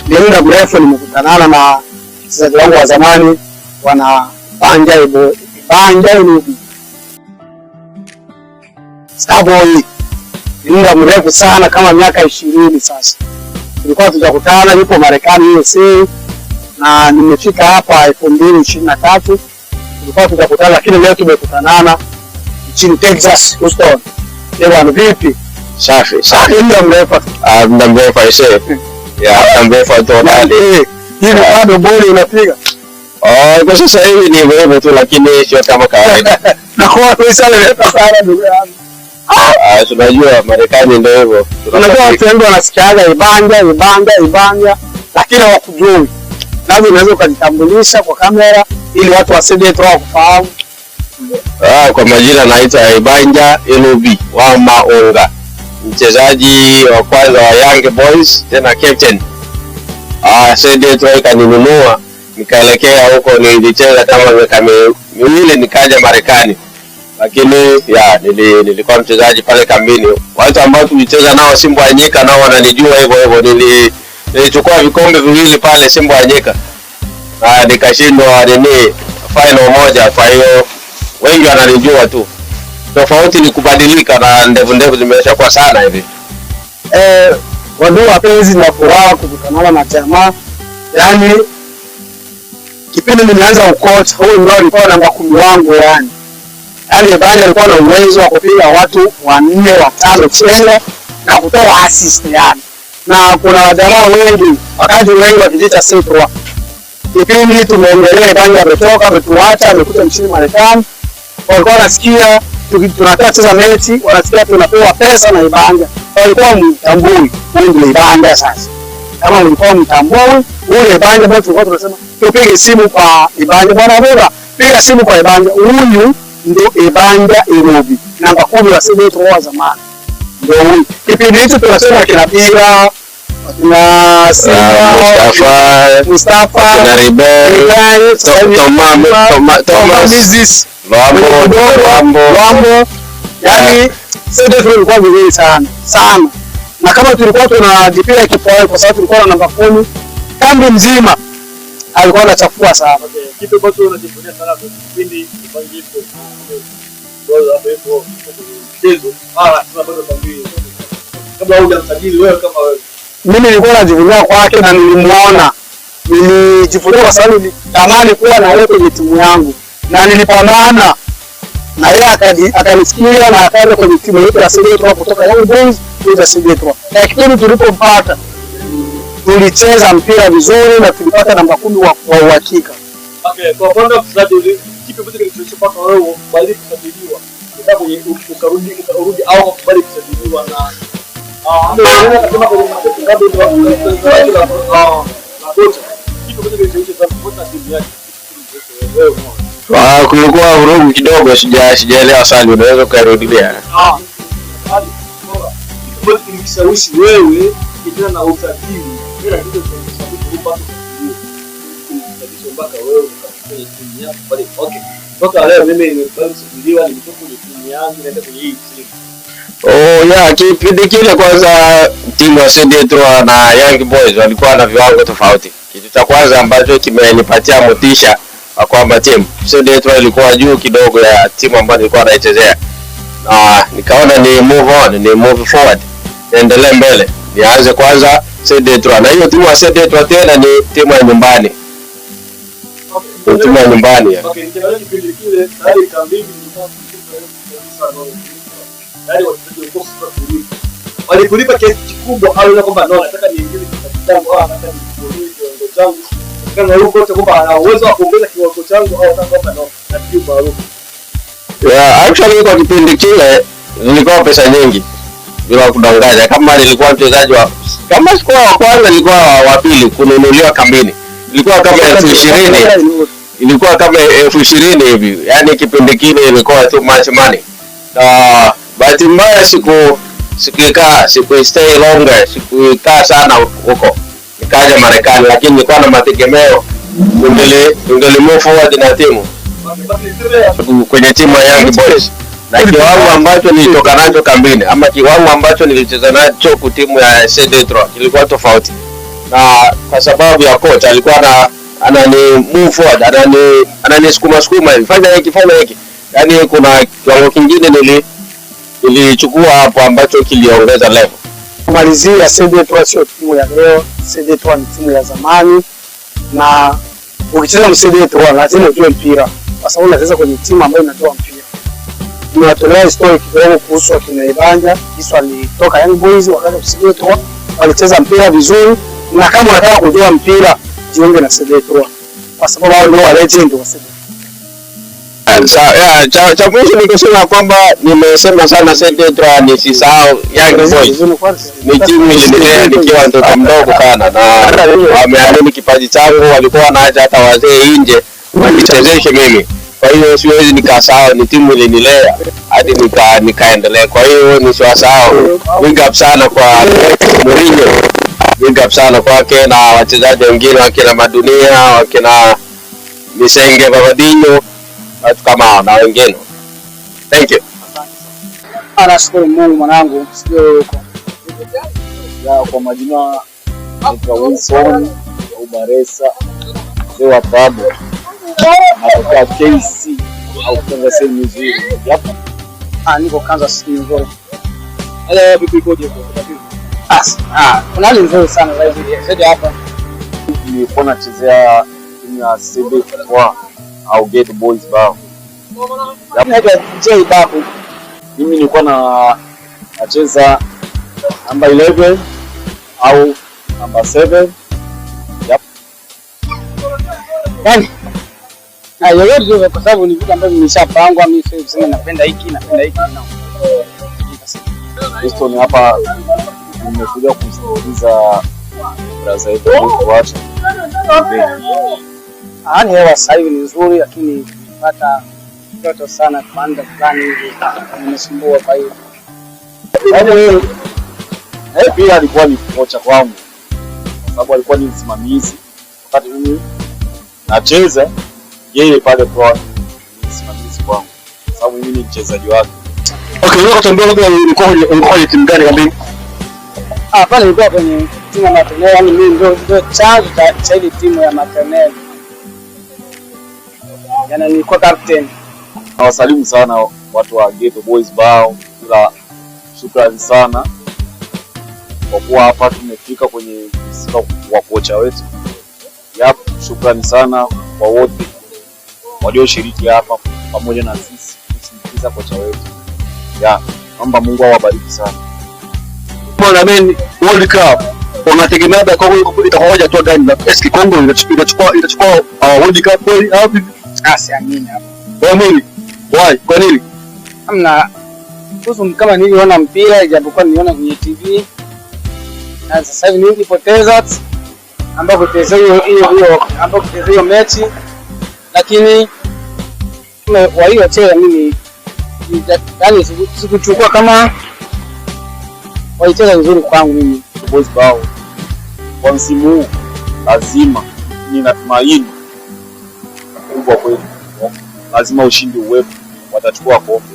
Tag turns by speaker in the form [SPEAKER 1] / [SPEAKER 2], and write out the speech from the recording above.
[SPEAKER 1] Ni muda mrefu nimekutanana na wachezaji wangu wa zamani wana Banja Ibo Banja Inubi Starboy. Ni muda mrefu sana kama miaka 20 sasa. Tulikuwa tujakutana, yupo Marekani USA na nimefika hapa 2023 tulikuwa tujakutana, lakini leo tumekutanana nchini Texas, Houston. Bwana, vipi?
[SPEAKER 2] Safi safi.
[SPEAKER 1] Muda mrefu.
[SPEAKER 2] Ah, muda mrefu aisee. Ya, muda mrefu hatuonani.
[SPEAKER 1] Hivi bado boli unapiga?
[SPEAKER 2] Oh, kwa sasa hivi ni hivyo hivyo tu, lakini sio kama kawaida.
[SPEAKER 1] Na kwa pesa leta sana ndugu yangu.
[SPEAKER 2] Ah, tunajua Marekani ndio hivyo.
[SPEAKER 1] Unajua watu wengi wanasikiaga Ibanja, Ibanja, Ibanja, lakini hawakujui. Lazima unaweza ukajitambulisha kwa kamera ili watu wasije tu wakufahamu.
[SPEAKER 2] Ah, kwa majina naitwa Ibanja Elubi wa Maonga, mchezaji wa kwanza wa Young Boys, tena captain. Ah, CD ikaninunua nikaelekea huko, nilicheza kama miaka 2 nikaja Marekani. Lakini ya nilikuwa mchezaji pale kambini. Watu ambao tulicheza nao Simba wa Nyika nao wananijua hivyo hivyo. Nilichukua vikombe 2 pale Simba wa Nyika. Na nikashindwa nini final moja, kwa hiyo wengi wananijua tu. Tofauti ni kubadilika na ndevu ndevu zimeshakuwa sana hivi.
[SPEAKER 1] Wandugu wapenzi, na furaha kukutanana na jamaa. Yaani kipindi nilianza ukocha, huyu ndio alikuwa namba 10 wangu yani. Yaani Ibanja alikuwa na uwezo wa kupiga watu 4, 5 chenga na kutoa assist yani. Na kuna wajamaa wengi, wakati wengi wakijiita Sitwa. Kipindi tumeendelea, Ibanja ametoka, ametuacha, amekuja nchini Marekani. Walikuwa wanasikia tunataka kucheza mechi, wanasikia tunapewa pesa na Ibanja. Walikuwa mtambui, huyu ndio Ibanja sasa. Kama mlikuwa mtambui, ule Ibanja bado tulikuwa tunasema tupige simu kwa Ibanja, bwana bora, piga simu kwa Ibanja. Huyu ndio Ibanja Irubi, namba 10 wa CD wa zamani. Ndio huyu. Kipindi hicho tunasema kina Pira, kina Simba,
[SPEAKER 2] Mustafa,
[SPEAKER 1] Mustafa,
[SPEAKER 2] kina Ribel, Thomas,
[SPEAKER 1] Mizis,
[SPEAKER 2] Lwambo, Lwambo.
[SPEAKER 1] Lwambo. Yaani CD ilikuwa vizuri sana sana. Na kama tulikuwa tunajipira kipoa kwa sababu tulikuwa na namba 10 kambi mzima alikuwa anachafua sana.
[SPEAKER 3] Okay, kitu ambacho unajivunia sana kwa kipindi kipangipo. Bora hapo ipo mchezo. Sasa bado kambi. Kabla hujamsajili wewe kama wewe.
[SPEAKER 1] Mimi nilikuwa najivunia kwake na nilimuona. Nilijivunia kwa sababu nilitamani kuwa na yeye kwenye timu yangu. Na nilipambana na yeye akanisikia na akaenda kwenye timu yetu ya CD3 kutoka Young Boys kuja CD3. Na kipindi tulipompata tulicheza mpira vizuri na tulipata namba 10 wa uhakika.
[SPEAKER 3] Okay, kwa upande wa mchezaji, kipi ambacho kilichopata wewe ukubali kusajiliwa? Kwenye ukarudi au ukubali kusajiliwa na ndio maana akasema kwenye matendo ndio ndio na kocha. Kipi ambacho kilichosababisha kupata timu yake? Wewe
[SPEAKER 2] Ah, kulikuwa vurugu kidogo, sijaelewa sana, unaweza kurudia?
[SPEAKER 3] Hali bora. Kitu ambacho kilikishawishi wewe kijana na usajili, bila kitu kilichoshawishi kupata usajili mpaka wewe ukafika timu yako pale. Okay. Toka leo mimi nimekubali kusajiliwa, nimetoka kwenye timu yangu naenda kwenye hii timu.
[SPEAKER 2] Oh yeah, kipindi kile kwanza timu ya CD3 na Young Boys walikuwa na viwango tofauti. Kitu cha kwanza ambacho kimenipatia motisha wa kwamba timu CD3 ilikuwa juu kidogo ya timu ambayo nilikuwa naichezea. Na nikaona ni move on, ni move forward. Niendelee mbele. Nianze kwanza CD3. Na hiyo timu ya CD3 tena ni timu ya nyumbani. Ni timu ya nyumbani.
[SPEAKER 3] Okay, nikiangalia kipindi kile tayari kambini nilikuwa tayari wachezaji walikuwa kulipa. Walikulipa kiasi kikubwa au ile kwamba no, nataka niingize kipato changu au nataka niongeze kiwango changu. Kama huko kocha kwamba ana uwezo wa kuongeza kiwango changu au nataka kwamba no, nafikiri maarufu.
[SPEAKER 2] Yeah, actually kwa kipindi kile nilikuwa pesa nyingi bila kudanganya. Kama nilikuwa mchezaji wa, kama sikuwa wa kwanza nilikuwa wa pili kununuliwa kambini. Ilikuwa kama 20,000. Ilikuwa kama 20,000 hivi. Yaani kipindi kile ilikuwa too much money. Na bahati mbaya siku stay longer, sikukaa sana huko. Nikaja Marekani, lakini nilikuwa na mategemeo tungeli move forward na timu kwenye timu ya Young Boys. Na kiwango ambacho nilitoka nacho kambini ama kiwango ambacho nilicheza nacho kwa timu ya CD3 kilikuwa tofauti. Na kwa sababu ya coach alikuwa na anani move forward, anani sukuma sukuma hivi, fanya hiki, fanya hiki. Yaani kuna kiwango kingine nilichukua hapo ambacho kiliongeza level.
[SPEAKER 1] Kumalizia, CD3 sio timu ya leo. CD3 ni timu ya zamani, na ukicheza CD3 lazima ujue mpira, kwa sababu unacheza kwenye timu ambayo inatoa mpira. Nimewatolea story kidogo kuhusu akina Ibanja, jinsi walitoka Young Boys wakaja CD3, walicheza mpira vizuri, na kama unataka kujua mpira jiunge na CD3 kwa sababu hao ndio wa legend wa CD3.
[SPEAKER 2] Cha mwisho ni kusema kwamba nimesema sana CD3, nisisahau Young Boys. Ni timu ilinilea nikiwa mtoto mdogo sana, na wameamini kipaji changu, walikuwa wanaacha hata wazee nje wanichezeshe mimi. Kwa hiyo siwezi nikasahau, ni timu ilinilea hadi nikaendelea. Kwa hiyo nisiwasahau. Big up sana kwa Mourinho, big up sana kwake na wachezaji wengine wakina Madunia, wakina Misenge Babadinho, watu kama hao na wengine. Thank you.
[SPEAKER 1] Nashukuru Mungu mwanangu, sio huko.
[SPEAKER 3] Ya, kwa majina naitwa Wilson Ubaresa, mzee wa Pabo, natokea KC au Kansas City, Missouri. Yep.
[SPEAKER 1] Ah, niko Kansas City, Missouri.
[SPEAKER 3] Hali ya vipi, ikoje huko?
[SPEAKER 1] Ah, kuna hali nzuri sana zaidi zaidi hapa.
[SPEAKER 3] Nilikuwa nachezea timu ya CB3 au Ghetto Boys Bao.
[SPEAKER 1] Naitwa J Babu.
[SPEAKER 3] Mimi nilikuwa na nacheza namba 11 au namba 7. Yep.
[SPEAKER 1] Yaani na yoyote tu, kwa sababu ni vitu ambavyo nimeshapangwa. Mimi siwezi kusema napenda hiki, napenda hiki, no.
[SPEAKER 3] Houston hapa nimekuja kumsikiliza brother yetu kuacha.
[SPEAKER 1] Hali hewa sasa hivi ni nzuri, lakini nimepata joto sana kwa muda fulani hivi nimesumbua, kwa hiyo
[SPEAKER 3] Yaani yeye pia alikuwa ni kocha kwangu, kwa sababu alikuwa ni msimamizi wakati mimi nacheza, yeye pale kwa ni msimamizi kwangu, kwa sababu mimi ni mchezaji wake.
[SPEAKER 4] Okay, unaweza kutuambia labda ulikuwa kwenye timu gani kambini?
[SPEAKER 1] Ah, pale nilikuwa kwenye timu ya Maternelle, yani mimi ndio chanzo cha ile timu ya Maternelle. Yaani nilikuwa captain.
[SPEAKER 3] Nawasalimu sana watu wa Ghetto Boys Bao, ila shukrani sana kwa kuwa hapa tumefika kwenye msiba wa kocha wetu. Yep, shukrani sana kwa wote walioshiriki hapa pamoja na sisi kusindikiza kocha wetu. Ya, naomba Mungu awabariki sana.
[SPEAKER 4] Bwana men, World Cup unategemea labda Kongo itakuwa hatua gani? Na eske Kongo itachukua World Cup kweli au vipi?
[SPEAKER 1] Ah, siamini hapo.
[SPEAKER 4] Waamini? Why? Kwa nini?
[SPEAKER 1] Hamna kuhusu kama niliona mpira, ijapokuwa niliona kwenye TV. Na sasa hivi nilipoteza ambao kucheza hiyo hiyo hiyo ambao kucheza hiyo mechi, lakini waliocheza mimi yaani sikuchukua kama walicheza vizuri kwangu mimi.
[SPEAKER 3] Boys Bao kwa msimu huu lazima, nina tumaini kubwa kweli, lazima ushindi uwepo, watachukua kombe.